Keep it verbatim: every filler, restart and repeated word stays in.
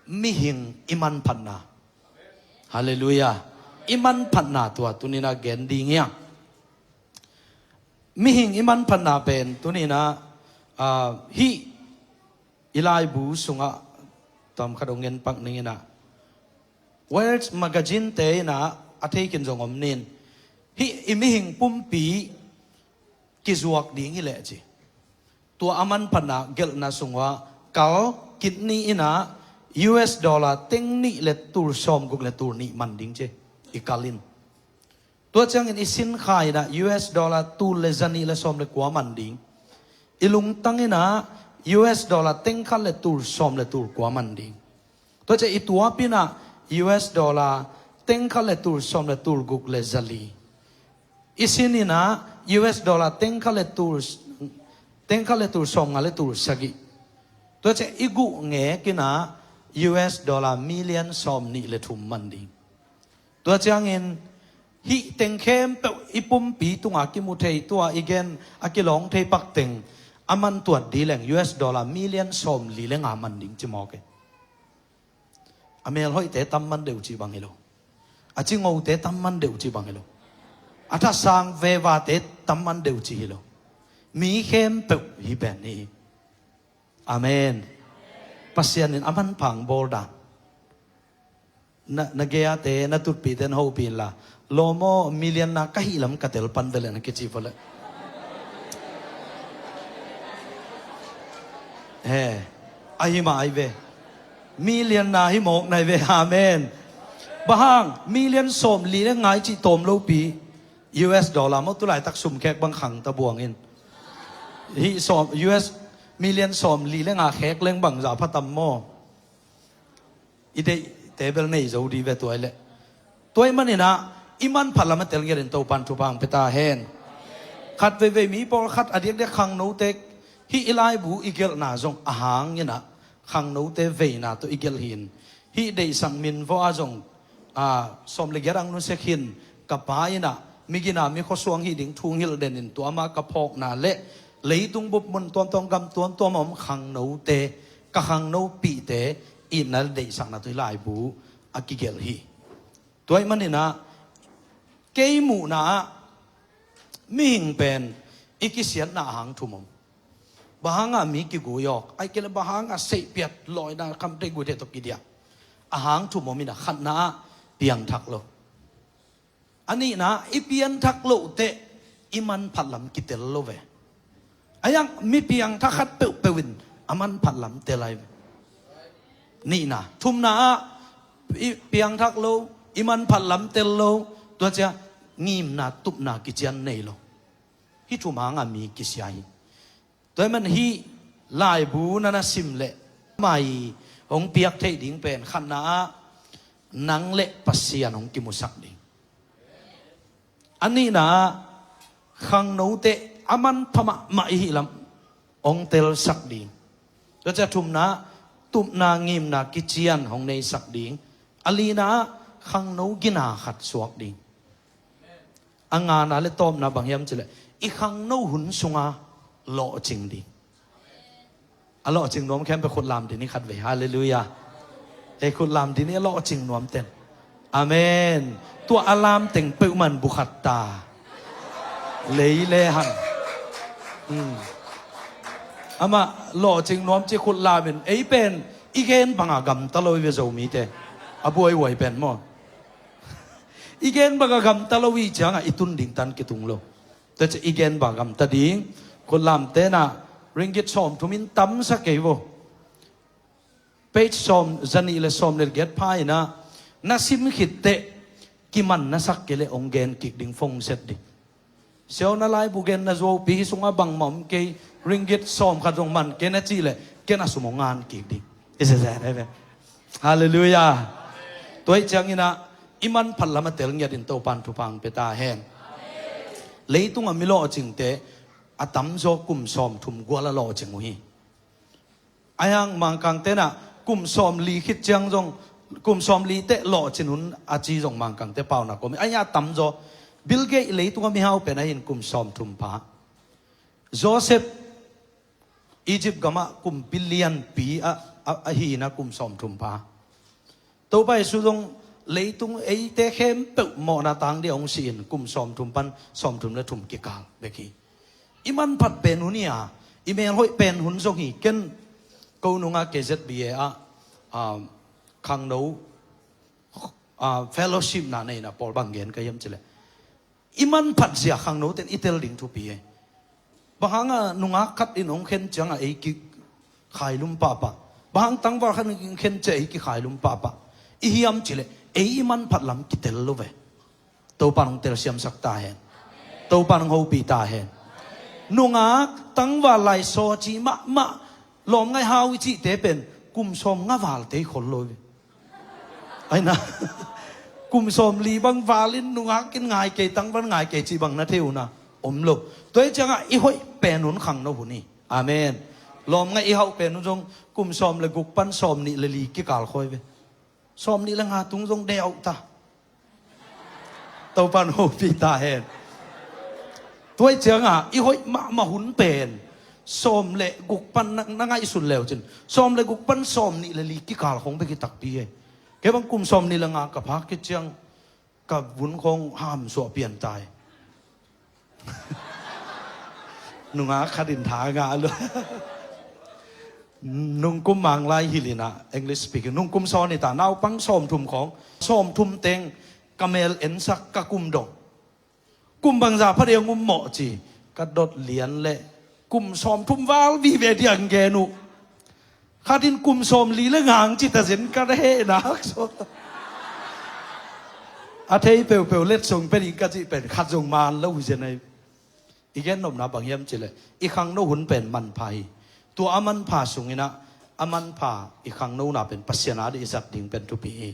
Mihing i manphatna. Halleluiah. I manphatna tua tuni-in a gen ding hi a. Mihing i manphatna pen tuni-in a, ah, hih i laibu sungah tawmkhat hong ngen pak ning in a, World Magazine te in a, a thei khin zong om ning. Hih i mihing pumpi kizuak ding hi leh ci. Tua a manphatna gelhna sungah kal kidney in a U S dollar teng nih le tul sawmguk le tul nih man ding ci. I kal in. Tua ciangin i sin kha in a U S dollar tul le zanih le sawm le kua man ding. I lungtang in a U S dollar teng khat le tul sawm le tul kua man ding. Tua ciang i tuap in a U S dollar teng khat le tul sawm le tul guk le zali. I sin in a U S dollar teng khat le tul, teng khat le tul sawmnga le tul sagih. Tua ciang i guh ngek in a U S dollar million sawmnih le thum man ding. Tua ciangin hih teng khempeuh i pumpi tungah kimu thei, tua i gen a kilawng thei pak teng a man tuat ding leng U S dollar million sawmli le nga man ding ci mawk e. A melhoihte tam man deuh ci bang hi lo. A cingote tam man deuh ci bang hi lo. A thasang vevate tam man deuh ci hi lo. Mi khempeuh hi pen hi. Amen. Pasian in a manpha hong bawl dan. Na, na gei-ate, na tutpihte na hopih inla, lawm aw, million na ka hih lam ka tel pan ve leh na kici vua leh. He, ahi mah ahi ve. Million na hi mawk na hi ve. Amen. Bang hang, million sawmli le nga i cih tawm lopi. U S dollar maw, tulaitak sumkhek bang khang ta buang in. Hih sawm, U S million sawmli le nga khek leng bangzah pha tam maw? I deihte bel nei zo ding ve tua i leh. Tua ahih manin a, i manphat lam a tel ngiat in Topan thupha hong pia ta hen. Khat veivei mi pawlkhat a diakdiak khangnote, hih i laibu i gelhna zong a hang in a, khangnote veina tawh i gelh hi in. Hih deihsak min vawh a zong, a, sawm le giat ang nusek hin, ka pa in a, mi gina mi khuasuang hi ding thu hong hilh den in, tua mah ka phawkna le leitung bup mun tuamtuam gam tuamtuam a om khangnote, ka khangnopihte itna le deihsakna tawh hih laibu a kigelh hi. Tua ahih manin a, kei muhna ah mihing pen i kisiatna a hang thum om. Bang hang a mi kigui awk, ahih kei leh bang hang a seihpiat lawina khamtheih guihtheih tawh kidiah, a hang thum om in a, khatna ah piangthak lo. A nihna, i piangthak loh teh i manphat lam kitel lo ve. A iang mi piangthak khat peuhpeuh in a manphat lam tel ahi ve. Nihna, thumna ah i piangthak lo, i manphat lam tel lo, tua ciang ngimna, tupna kician nei lo. Hih thum hang a mi kisia hi. Tua ahih man hih laibu na na sim leh mai hong piak theih ding pen khatna ah nang le Pasian hong kimusak ding. A nihna ah khangnote a manpha mahmah i hih lam hong telsak ding. Tua ciang thumna ah tupna ngimna kician hong neisak ding. A lina ah khangno gina khat suak ding. A ngana le tawpna bang hiam cih leh i khangno hun sunga lawhcing ding. A lawhcing nuam khempeuh khut lam dih ni khat vei. Halleluiah. Ei, khut lam dih ni a lawhcing nuam ten. Amen. Tua a lam teng peuhmah in bu khat ta. Lei le hang. Hmm. Amah lawhcing nuam ci khut lam in, ei pen i gen banga gamta lo i ve Zomite. A buaihuai pen maw. I gen banga gamta lo i ciangah i tun ding tan kitung lo. Tua ciang i gen banga gamta ding. Khut lamte na ringgit sawmthum in tamsa kei vo. Page sawm zanih le sawm le giat pha in a, na sim khit teh kiman na sak kei leh hong gen kik ding, phone set ding. Siauna laibu gen na zuaupi, hih sungah bangmah om kei, ringgit sawm khat zong man kei na cih leh ken a sum hong ngan kik ding. I se se ve. Halleluiah. Tua ahih ciangin a, i manphat lam a tel ngiat in Topan thupha hong pia ta hen. Leitung a mi lawhcingte a tamzaw kum sawmthum gual a lawhcing uh hi. Ahi hang Mangkangte na kum sawmli khit ciang zong, kum sawmli teh lawhcin hun a ci zong Mangkangte paunak om hi. Ahi hang a tamzaw, Bill Gates leitung a mihau pen ahi in kum sawmthum pha. Joseph Egypt gamah kumpi lianpi a, a, ahi in a kum sawmthum pha. Topa Jesu zong leitung eite khempeuh mawhna tang dia hong si-in kum sawmthum pan sawmthum le thum kikal bek hi. I manphat pen hun hi a, i melhoih pen hun zong hi. Ken ko nunga K Z B A ah, ah, khangno, ah, fellowship na neina pawl bang gen ka hiam cileh, i manphat zia khangno ten i tel ding thupi e. Bang hanga nungak khat in hong khen cianga ei kikhailum pahpah, bang hang tangval khat in khen cia ei kikhailum pahpah. I hiam cileh ei i manphat lam kitel lo ve. Topa nong telsiamsak ta hen. Topa nong hopih ta hen. Nungak tangval lai sawci mahmah, lawm ngaih hau i cihte pen kum sawm nga valte i khol lo hi. Aina, kum sawm li bang valin nungak in ngai kei, tangval ngai kei cih bang na thei uh na om lo. Tua hi ciangah i hoih pen hun khangno hun hi. Amen. Lawm ngaih i hauh pen hun zong kum sawm le guk pan sawm nih le li kikal khawi ve. Sawm nih le nga tung zong deuh ta. Topan hopih ta hen. Tua hi ciangah i hoih mahmah hun pen sawm le guk pan na, na ngaihsun leu cin, sawm le guk pan sawm nih le li kikal khong bek hi takpi e. Kei bang kum sawm nih le nga ka phak khit ciang ka vun khong hamsuah pian ta hi. Nungak khat in tha ngah lo. Nungkum Manglai Hills inah English speaking, nungkum sawn hi ta, naupang sawmthum khong, sawmthum teng ka mel ensak, ka kum dong. Kum bangza pha ding um mawh ci, ka dot lian le kum sawmthum val vive diang gen uh. Khat in kum sawm li le nga ci ta zen, ka heh nak so. A thei peuhpeuh letsong pe ding ka cih pen khat zong man lo hi zen ahi. I gen nopna bang hiam cileh i khangno hun pen manpha hi. Tua a manpha sunginah a manpha i khangnona pen Pasian a dih i zat ding pen thupi hi.